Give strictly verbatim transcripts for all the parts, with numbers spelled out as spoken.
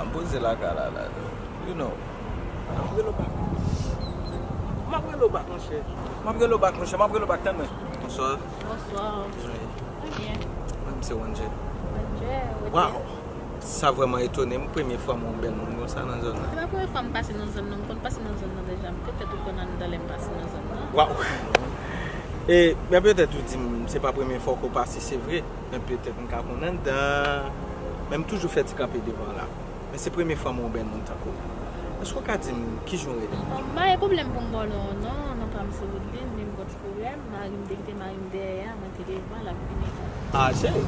M poze lakay la, la, you know. M ap rele w bak. M ap rele w bak, monchè. M ap rele w bak, monchè. M ap rele w bak, tann mwen. Bonswa. Bonswa. Wi. Trè byen. Mwen, m se Wanje. Wanje, Wanje. Waw! Sa vrèman etone m, premye fwa m wè yon bèl moun konsa nan zòn nan. Se pa premye fwa m pase nan zòn nan, m konn pase nan zòn nan deja. M te fèt ou konn anndan lè m pase nan zòn nan. Waw! E, men petèt ou di m se pa premye fwa ke w pase, se vre. Men petèt m ka konn anndan. Men m toujou fè ti kanpe devan la. Men se premye fwa m wè yon bèl moun tankou w. Èske w ka di m kijan w rele? Bon, m pa gen pwoblèm pou m ba w non, non, non pa m se Woodline, men m gon ti pwoblèm. Mari m te kite mari m dèyè a, mwen te devan, l ap vini. Ah, cheri,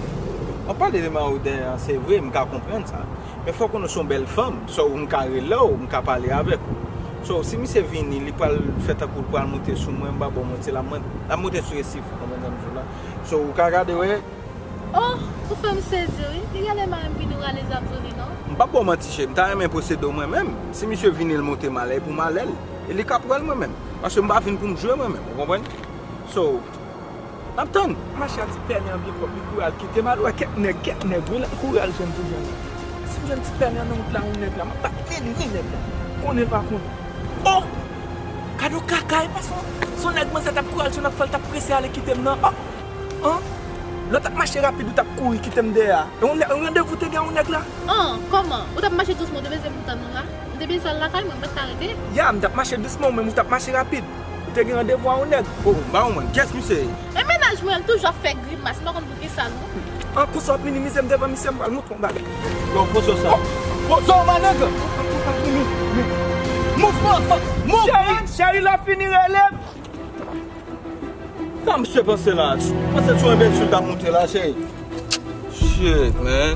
w ap pale de mari w dèyè a, se vre, m ka konprann sa. Men fò w konnen w se yon bèl fanm, so m ka rele w, m ka pale avèk ou. So, si misye vini, li pral fè tankou l pral monte sou mwen, m pa ba w manti, l ap mwen, l ap monte sou esif, w konprann sa m di w la. So, ou ka gade, wè. Oh, ou fè m sezi wi. Li genlè mari m vini rale zam sou li non. M p ap ba w manti, cheri, m ta renmen posede w mwen menm. Si misye vini, l monte malè, e pou malè l. E li ka pran l mwen menm. Paske m pa vin pou m jwe mwen menm, ou konprann? So, n ap tann. Mache a ti pèlen an byen fò, li kouri al kite m al wè kèk nèg, kèk nèg, wi, l al kouri al jwenn pou jwenn. Si m jwenn ti pèlen an nan wout la, yon nèg la, m ap bat ni li, ni nèg la. Konnen l pa konnen. Oh! Gade yon kaka, e pa se yon, se yon nèg manzè t ap kouri al jwenn, ap fè l t ap prese ale kite m nan. Oh! An? Lè w t ap mache rapid, ou t ap kouri kite m dèyè a. E yon nè-, yon randevou te gen yon nèg la? An, kòman? Ou t ap mache dousman, ou te bezwen pou tann ou la? M te bezwen al lakay mwen, m pa t ka rete. Ya, m t ap mache dousman, ou menm ou t ap mache rapid. Ou te gen randevou a yon nèg. Oh, m pa konprann. Kiyès misye ye? E mennaj mwen, l toujou ap fè grimas, m pa konn pou kisa non. An, konsa w ap minimize m devan misye, m pral montre w yon bagay. Yo, poze w sa. Poze w, my nigga. Mouvman, mouvman. Cheri, cheri, lè w fini rele m. Sa misye panse la? Panse se yon enbesil k ap monte la, cheri. Shit, man.